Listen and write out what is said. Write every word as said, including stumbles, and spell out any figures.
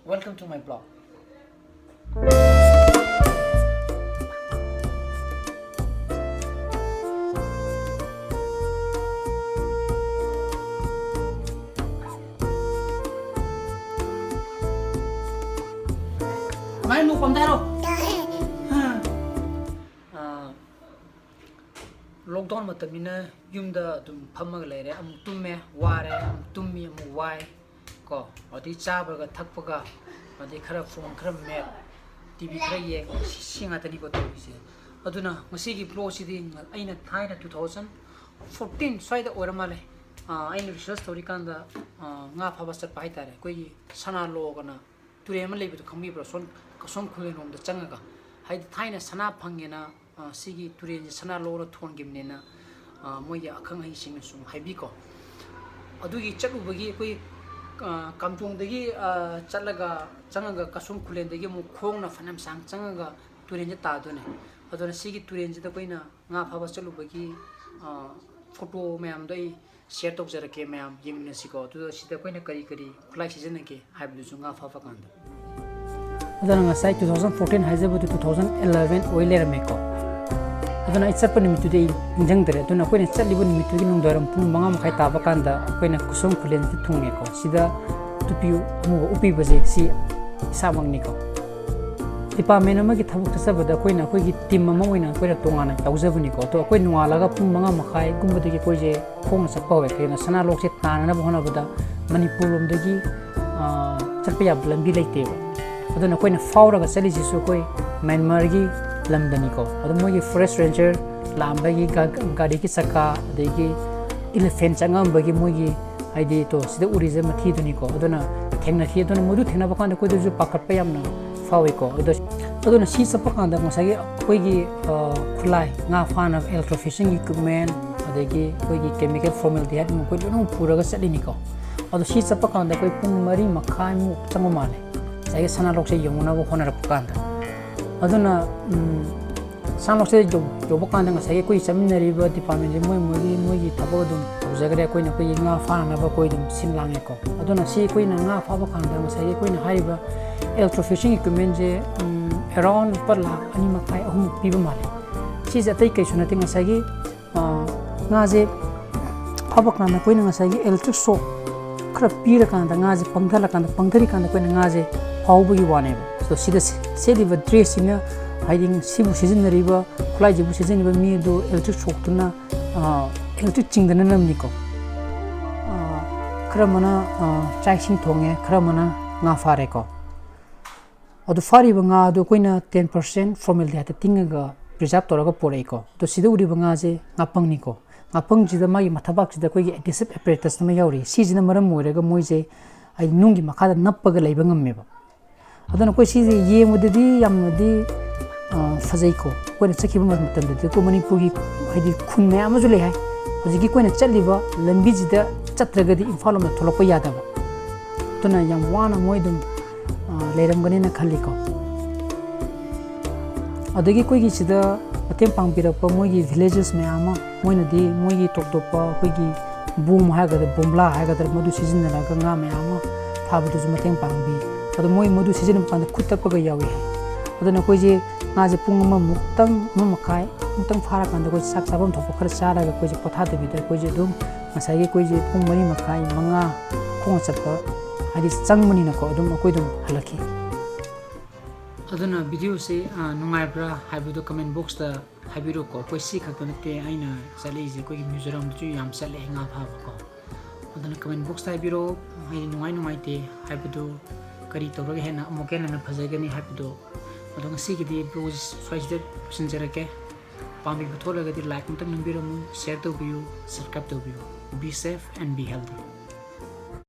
Welcome to my blog. ꯀꯃꯥꯏꯅ ꯅꯣꯛꯄ ꯑꯝꯇ ꯍꯥꯏꯔꯣ? ꯑꯥ, lockdown ꯃꯇꯝꯅꯤꯅ ꯌꯨꯝꯗ ꯑꯗꯨꯝ ꯐꯝꯃꯒ ꯂꯩꯔꯦ꯫ ꯑꯃꯨꯛ ꯇꯨꯝꯃꯦ, ꯋꯥꯔꯦ, ꯑꯃꯨꯛ ꯇꯨꯝꯃꯤ, ꯑꯃꯨꯛ ꯋꯥꯏ꯫ ꯀꯣ, ꯑꯗꯩ ꯆꯥꯕꯒ ꯊꯛꯄꯒ, ꯑꯗꯩ ꯈꯔ phone ꯈꯔ ꯃꯦꯠ, TV ꯈꯔ ꯌꯦꯡ, ꯁꯤ, ꯁꯤ ꯉꯥꯛꯇꯅꯤꯀꯣ ꯇꯧꯔꯤꯁꯦ꯫ ꯑꯗꯨꯅ ꯉꯁꯤꯒꯤ vlogꯁꯤꯗꯤ ꯑꯩꯅ ꯊꯥꯏꯅ two thousand fourteen ꯁ꯭ꯋꯥꯏꯗ ꯑꯣꯏꯔ ꯃꯥꯜꯂꯦ꯫ ꯑꯥ, ꯑꯩꯅ research ꯇꯧꯔꯤꯀꯥꯟꯗ, ꯑꯥ, ꯉꯥ ꯐꯥꯕ ꯆꯠꯄ ꯍꯥꯏꯇꯥꯔꯦ꯫ ꯑꯩꯈꯣꯏꯒꯤ ꯁꯅꯥ ꯂꯣꯛ ꯑꯅ ꯇꯨꯔꯦꯜ ꯑꯃ ꯂꯩꯕꯗꯣ ꯈꯪꯕꯤꯕ꯭ꯔꯣ? ꯁꯣꯝ, ꯀꯁꯣꯝ ꯈꯨꯂꯦꯟꯂꯣꯝꯗ ꯆꯪꯉꯒ, ꯍꯥꯏꯗꯤ ꯊꯥꯏꯅ ꯁꯅꯥ ꯐꯪꯉꯦꯅ, ꯑ, ꯁꯤꯒꯤ ꯇꯨꯔꯦꯜꯁꯦ ꯁꯅꯥ ꯂꯣꯛ ꯑꯅ ꯊꯣꯟꯈꯤꯕꯅꯦꯅ, ꯑ, ꯃꯣꯏꯒꯤ ꯑꯈꯪ ꯑꯍꯩꯁꯤꯡꯅ ꯁꯨꯝ ꯍꯥꯏꯕꯤꯀꯣ꯫ ꯑꯗꯨꯒꯤ ꯆꯠꯂꯨꯕꯒꯤ ꯑꯩꯈꯣꯏ, ꯑ, ꯀꯥꯝꯖꯣꯡꯗꯒꯤ, ꯑ, ꯆꯠꯂꯒ, ꯆꯪꯉꯒ ꯀꯁꯣꯝ ꯈꯨꯂꯦꯟꯗꯒꯤ ꯑꯃꯨꯛ ꯈꯣꯡꯅ ꯐꯅꯌꯥꯝ ꯁꯥꯡ ꯆꯪꯉꯒ ꯇꯨꯔꯦꯜꯁꯦ ꯇꯥꯗꯣꯏꯅꯦ꯫ ꯑꯗꯨꯅ ꯁꯤꯒꯤ ꯇꯨꯔꯦꯜꯁꯤꯗ ꯑꯩꯈꯣꯏꯅ ꯉꯥ ꯐꯥꯕ ꯆꯠꯂꯨꯕꯒꯤ, ꯑ, photo ꯃꯌꯥꯝꯗꯣ ꯑꯩ share ꯇꯧꯖꯔꯛꯀꯦ, ꯃꯌꯥꯝ ꯌꯦꯡꯃꯤꯟꯅꯁꯤꯀꯣ꯫ ꯑꯗꯨꯒ ꯁꯤꯗ ꯑꯩꯈꯣꯏꯅ ꯀꯔꯤ ꯀꯔꯤ ꯈꯨꯠꯂꯥꯏ ꯁꯤꯖꯤꯟꯅꯒꯦ ꯍꯥꯏꯕꯗꯨꯁꯨ ꯉꯥ ꯐꯥꯕ ꯀꯥꯟꯗ꯫ ꯑꯗꯨꯅ ꯉꯁꯥꯏ two thousand fourteen ꯍꯥꯏꯖꯕꯗꯨ two thousand eleven ꯑꯣꯏ ꯂꯩꯔꯝꯃꯦꯀꯣ꯫ ꯑꯗꯨꯅ ꯑꯩ ꯆꯠꯄ ꯅꯨꯃꯤꯠꯇꯨꯗꯤ ꯑꯩ ꯅꯤꯡꯁꯤꯡꯗ꯭ꯔꯦ꯫ ꯑꯗꯨꯅ ꯑꯩꯈꯣꯏꯅ ꯆꯠꯂꯤꯕ ꯅꯨꯃꯤꯠꯇꯨꯒꯤ ꯅꯨꯡꯗꯥꯡꯋꯥꯏꯔꯝ ꯄꯨꯡ ꯃꯉꯥ ꯃꯈꯥꯏ ꯇꯥꯕ ꯀꯥꯟꯗ ꯑꯩꯈꯣꯏꯅ ꯀꯁꯣꯝ ꯈꯨꯂꯦꯟꯁꯤꯗ ꯊꯨꯡꯉꯦꯀꯣ꯫ ꯁꯤꯗ ꯇꯨꯄꯤ ꯑꯃꯨꯕ ꯎꯞꯄꯤꯕꯁꯦ ꯁꯤ ꯏꯁꯥꯃꯛꯅꯤꯀꯣ꯫ Department ꯑꯃꯒꯤ ꯊꯕꯛ ꯆꯠꯆꯕꯗ ꯑꯩꯈꯣꯏꯅ ꯑꯩꯈꯣꯏꯒꯤ team ꯑꯃ ꯑꯣꯏꯅ ꯑꯩꯈꯣꯏꯅ ꯇꯣꯉꯥꯟꯅ ꯌꯥꯎꯖꯕꯅꯤꯀꯣ꯫ ꯑꯗꯣ ꯑꯩꯈꯣꯏ ꯅꯣꯡꯉꯥꯜꯂꯒ ꯄꯨꯡ ꯃꯉꯥ ꯃꯈꯥꯏꯒꯨꯝꯕꯗꯒꯤ ꯑꯩꯈꯣꯏꯁꯦ ꯈꯣꯡꯅ ꯆꯠꯄ ꯍꯧꯋꯦ꯫ ꯀꯩꯒꯤꯅꯣ, ꯁꯅꯥ ꯂꯣꯛꯁꯦ ꯇꯥꯅꯅꯕ ꯍꯣꯠꯅꯕꯗ ꯃꯅꯤꯄꯨꯔ ꯂꯣꯝꯗꯒꯤ, ꯑꯥ, ꯆꯠꯄ ꯌꯥꯕ ꯂꯝꯕꯤ ꯂꯩꯇꯦꯕ꯫ ꯑꯗꯨꯅ ꯑꯩꯈꯣꯏꯅ ꯐꯥꯎꯔꯒ ꯆꯠꯂꯤꯁꯤꯁꯨ ꯑꯩꯈꯣꯏ ꯃ꯭ꯌꯥꯟꯃꯥꯔꯒꯤ ꯂꯝꯗꯅꯤꯀꯣ꯫ ꯑꯗꯣ ꯃꯣꯏꯒꯤ forest ranger ꯂꯥꯛꯑꯝꯕꯒꯤ ꯒꯥ-, ꯒꯥꯔꯤꯒꯤ ꯆꯀꯥ, ꯑꯗꯒꯤ elephant ꯆꯪꯉꯛꯑꯝꯕꯒꯤ ꯃꯣꯏꯒꯤ, ꯍꯥꯏꯗꯤ, ꯇꯣ, ꯁꯤꯗ ꯎꯔꯤꯁꯦ ꯃꯊꯤꯗꯨꯅꯤꯀꯣ꯫ ꯑꯗꯨꯅ ꯊꯦꯡꯅꯈꯤ꯫ ꯑꯗꯨꯅ ꯃꯗꯨ ꯊꯦꯡꯅꯕ ꯀꯥꯟꯗ ꯑꯩꯈꯣꯏꯗꯁꯨ ꯄꯥꯈꯠꯄ ꯌꯥꯝꯅ ꯐꯥꯎꯏꯀꯣ꯫ ꯑꯗꯣ, ꯑꯗꯨꯅ ꯁꯤ ꯆꯠꯄ ꯀꯥꯟꯗ ꯉꯁꯥꯏꯒꯤ ꯑꯩꯈꯣꯏꯒꯤ, ꯑ, ꯈꯨꯠꯂꯥꯏ, ꯉꯥ ꯐꯥꯅꯕ electrofishing equipment, ꯑꯗꯒꯤ ꯑꯩꯈꯣꯏꯒꯤ chemical formaldehyde ꯑꯃ ꯑꯩꯈꯣꯏ ꯂꯣꯏꯅꯃꯛ ꯄꯨꯔꯒ ꯆꯠꯂꯤꯅꯤꯀꯣ꯫ ꯑꯗꯣ ꯁꯤ ꯆꯠꯄ ꯀꯥꯟꯗ ꯑꯩꯈꯣꯏ ꯄꯨꯡ ꯃꯔꯤ ꯃꯈꯥꯏꯃꯨꯛ ꯆꯪꯕ ꯃꯥꯜꯂꯦ, ꯉꯁꯥꯏꯒꯤ ꯁꯅꯥ ꯂꯣꯛꯁꯦ ꯌꯧꯅꯅꯕ ꯍꯣꯠꯅꯔꯛꯄ ꯀꯥꯟꯗ꯫ ꯑꯗꯨꯅ, ꯎꯝ, ꯁꯥꯟꯂꯣꯛꯁꯤꯗ ꯌꯧ-, ꯌꯧꯕ ꯀꯥꯟꯗ ꯉꯁꯥꯏꯒꯤ ꯑꯩꯈꯣꯏ ꯆꯠꯃꯤꯟꯅꯔꯤꯕ departmentꯁꯦ ꯃꯣꯏ, ꯃꯣꯏꯒꯤ, ꯃꯣꯏꯒꯤ ꯊꯕꯛ ꯑꯗꯨꯝ ꯇꯧꯖꯈ꯭ꯔꯦ꯫ ꯑꯩꯈꯣꯏꯅ ꯑꯩꯈꯣꯏꯒꯤ ꯉꯥ ꯐꯥꯅꯅꯕ ꯑꯩꯈꯣꯏ ꯑꯗꯨꯝ ꯁꯤꯟ ꯂꯥꯡꯉꯦꯀꯣ꯫ ꯑꯗꯨꯅ ꯁꯤ ꯑꯩꯈꯣꯏꯅ ꯉꯥ ꯐꯥꯕ ꯀꯥꯟꯗ ꯉꯁꯥꯏꯒꯤ ꯑꯩꯈꯣꯏꯅ ꯍꯥꯏꯔꯤꯕ electrofishing equipmentꯁꯦ, ꯎꯝ, around ꯂꯨꯄꯥ ꯂꯥꯈ ꯑꯅꯤ ꯃꯈꯥꯏ, ꯑꯍꯨꯝ ꯄꯤꯕ ꯃꯥꯜꯂꯦ꯫ ꯁꯤꯁꯦ ꯑꯇꯩ ꯀꯩꯁꯨ ꯅꯠꯇꯦ, ꯉꯁꯥꯏꯒꯤ, ꯑ, ꯉꯥꯁꯦ ꯐꯥꯕ ꯀꯥꯟꯗ ꯑꯩꯈꯣꯏꯅ ꯉꯁꯥꯏꯒꯤ electric shock ꯈꯔ ꯄꯤꯔꯀꯥꯟꯗ ꯉꯥꯁꯦ ꯄꯪꯊꯍꯜꯂꯀꯥꯟꯗ, ꯄꯪꯊꯔꯤꯀꯥꯟꯗ ꯑꯩꯈꯣꯏꯅ ꯉꯥꯁꯦ ꯐꯥꯍꯧꯕꯒꯤ ꯋꯥꯅꯦꯕ꯫ ꯑꯗꯣ ꯁꯤꯗ ꯁꯦ-, ꯁꯦꯠꯂꯤꯕ dressꯁꯤꯅ, ꯍꯥꯏꯗꯤ ꯁꯤꯕꯨ ꯁꯤꯖꯤꯟꯅꯔꯤꯕ, ꯈꯨꯠꯂꯥꯏꯁꯤꯕꯨ ꯁꯤꯖꯤꯟꯅꯔꯤꯕ ꯃꯤ ꯑꯗꯨ electric shockꯇꯨꯅ, ꯑ, electric ꯆꯤꯡꯗꯅꯅꯕꯅꯤꯀꯣ꯫ ꯑ, ꯈꯔ ꯑꯃꯅ, ꯑ, ꯆꯥꯛ ꯏꯁꯤꯡ ꯊꯣꯡꯉꯦ, ꯈꯔ ꯑꯃꯅ ꯉꯥ ꯐꯥꯔꯦꯀꯣ꯫ ꯑꯗꯨ ꯐꯥꯔꯤꯕ ꯉꯥ ꯑꯗꯨ ꯑꯩꯈꯣꯏꯅ ten percent formaldehydeꯇ ꯇꯤꯡꯉꯒ preserve ꯇꯧꯔꯒ ꯄꯣꯔꯛꯏꯀꯣ꯫ ꯑꯗꯣ ꯁꯤꯗ ꯎꯔꯤꯕ ꯉꯥꯁꯦ ꯉꯥꯄꯪꯅꯤꯀꯣ꯫ ꯉꯥꯄꯪꯁꯤꯗ ꯃꯥꯒꯤ ꯃꯊꯕꯥꯛꯁꯤꯗ ꯑꯩꯈꯣꯏꯒꯤ adhesive apparatus ꯑꯃ ꯌꯥꯎꯔꯤ꯫ ꯁꯤꯁꯤꯅ ꯃꯔꯝ ꯑꯣꯏꯔꯒ ꯃꯣꯏꯁꯦ, ꯍꯥꯏꯗꯤ, ꯅꯨꯡꯒꯤ ꯃꯈꯥꯗ ꯅꯞꯄꯒ ꯂꯩꯕ ꯉꯝꯃꯦꯕ꯫ ꯑꯗꯨꯅ ꯑꯩꯈꯣꯏ ꯁꯤꯁꯦ ꯌꯦꯡꯕꯗꯗꯤ ꯌꯥꯝꯅꯗꯤ, ꯑ, ꯐꯖꯩꯀꯣ꯫ ꯑꯩꯈꯣꯏꯅ ꯆꯠꯈꯤꯕ ꯃꯇꯝꯗꯗꯤ ꯑꯩꯈꯣꯏ ꯃꯅꯤꯄꯨꯔꯒꯤ, ꯍꯥꯏꯗꯤ, ꯈꯨꯟ ꯃꯌꯥꯝ ꯑꯃꯁꯨ ꯂꯩ ꯍꯥꯏ꯫ ꯍꯧꯖꯤꯛꯀꯤ ꯑꯩꯈꯣꯏꯅ ꯆꯠꯂꯤꯕ ꯂꯝꯕꯤꯁꯤꯗ ꯆꯠꯇ꯭ꯔꯒꯗꯤ ꯏꯝꯐꯥꯜ ꯂꯣꯝꯗ ꯊꯣꯛꯂꯛꯄ ꯌꯥꯗꯕ꯫ ꯑꯗꯨꯅ ꯌꯥꯝ ꯋꯥꯅ ꯃꯣꯏ ꯑꯗꯨꯝ, ꯑ, ꯂꯩꯔꯝꯒꯅꯦꯅ ꯈꯜꯂꯤꯀꯣ꯫ ꯑꯗꯒꯤ ꯑꯩꯈꯣꯏꯒꯤ ꯁꯤꯗ ꯃꯇꯦꯡ ꯄꯥꯡꯕꯤꯔꯛꯄ ꯃꯣꯏꯒꯤ villages ꯃꯌꯥꯝ ꯑꯃ, ꯃꯣꯏꯅꯗꯤ ꯃꯣꯏꯒꯤ ꯇꯣꯞ ꯇꯣꯞꯄ ꯑꯩꯈꯣꯏꯒꯤ ꯕꯣꯝ ꯍꯥꯏꯒꯗ꯭ꯔꯥ, ꯕꯣꯝꯂꯥ ꯍꯥꯏꯒꯗ꯭ꯔꯥ, ꯃꯗꯨ ꯁꯤꯖꯤꯟꯅꯔꯒ ꯉꯥ ꯃꯌꯥꯝ ꯑꯃ ꯐꯥꯕꯗꯁꯨ ꯃꯇꯦꯡ ꯄꯥꯡꯕꯤ꯫ ꯑꯗꯣ ꯃꯣꯏ ꯃꯗꯨ ꯁꯤꯖꯤꯟꯅꯕ ꯀꯥꯟꯗ ꯈꯨꯠ ꯇꯠꯄꯒ ꯌꯥꯎꯏ ꯍꯥꯏ꯫ ꯑꯗꯨꯅ ꯑꯩꯈꯣꯏꯁꯦ ꯉꯥꯁꯦ ꯄꯨꯡ ꯑꯃꯃꯨꯛꯇꯪ, ꯑꯃ ꯃꯈꯥꯏ ꯃꯨꯛꯇꯪ ꯐꯥꯔꯀꯥꯟꯗ ꯑꯩꯈꯣꯏ ꯆꯥꯛ ꯆꯥꯐꯝ ꯊꯣꯛꯄ ꯈꯔ ꯆꯥꯔꯒ ꯑꯩꯈꯣꯏꯁꯦ ꯄꯣꯊꯥꯗꯕꯤꯗ ꯑꯩꯈꯣꯏꯁꯦ ꯑꯗꯨꯝ ꯉꯁꯥꯏꯒꯤ ꯑꯩꯈꯣꯏꯁꯦ ꯄꯨꯡ ꯃꯔꯤ ꯃꯈꯥꯏ, ꯃꯉꯥ ꯈꯣꯡꯅ ꯆꯠꯄ, ꯍꯥꯏꯗꯤ, ꯆꯪꯕꯅꯤꯅꯀꯣ, ꯑꯗꯨꯝ ꯑꯩꯈꯣꯏ ꯑꯗꯨꯝ ꯍꯜꯂꯛꯈꯤ꯫ ꯑꯗꯨꯅ videoꯁꯦ, ꯑ, ꯅꯨꯡꯉꯥꯏꯕ꯭ꯔꯥ ꯍꯥꯏꯕꯗꯣ comment boxꯇ ꯍꯥꯏꯕꯤꯔꯣꯀꯣ꯫ ꯑꯩꯈꯣꯏ ꯁꯤ ꯈꯛꯇ ꯅꯠꯇꯦ ꯑꯩꯅ ꯆꯠꯂꯛꯏꯁꯦ, ꯑꯩꯈꯣꯏꯒꯤ ꯃꯤꯖꯣꯔꯥꯝꯗꯁꯨ ꯌꯥꯝ ꯆꯠꯂꯦ ꯉꯥ ꯐꯥꯕꯀꯣ꯫ ꯑꯗꯨꯅ comment boxꯇ ꯍꯥꯏꯕꯤꯔꯛꯑꯣ, ꯍꯥꯏꯗꯤ ꯅꯨꯡꯉꯥꯏ ꯅꯨꯡꯉꯥꯏꯇꯦ ꯍꯥꯏꯕꯗꯨ, ꯀꯔꯤ ꯇꯧꯔꯒ ꯍꯦꯟꯅ ꯑꯃꯨꯛꯀ ꯍꯦꯟꯅ ꯐꯖꯒꯅꯤ ꯍꯥꯏꯕꯗꯣ꯫ ꯑꯗꯣ ꯉꯁꯤꯒꯤꯗꯤ vlogꯁꯦ ꯁ꯭ꯋꯥꯏꯁꯤꯗ ꯂꯣꯏꯁꯤꯟꯖꯔꯒꯦ꯫ ꯄꯥꯝꯕꯤꯕ ꯊꯣꯛꯂꯒꯗꯤ like ꯑꯃꯇꯪ ꯅꯝꯕꯤꯔꯝꯃꯨ, share ꯇꯧꯕꯤꯌꯨ, subscribe ꯇꯧꯕꯤꯌꯨ꯫ Be safe and be healthy꯫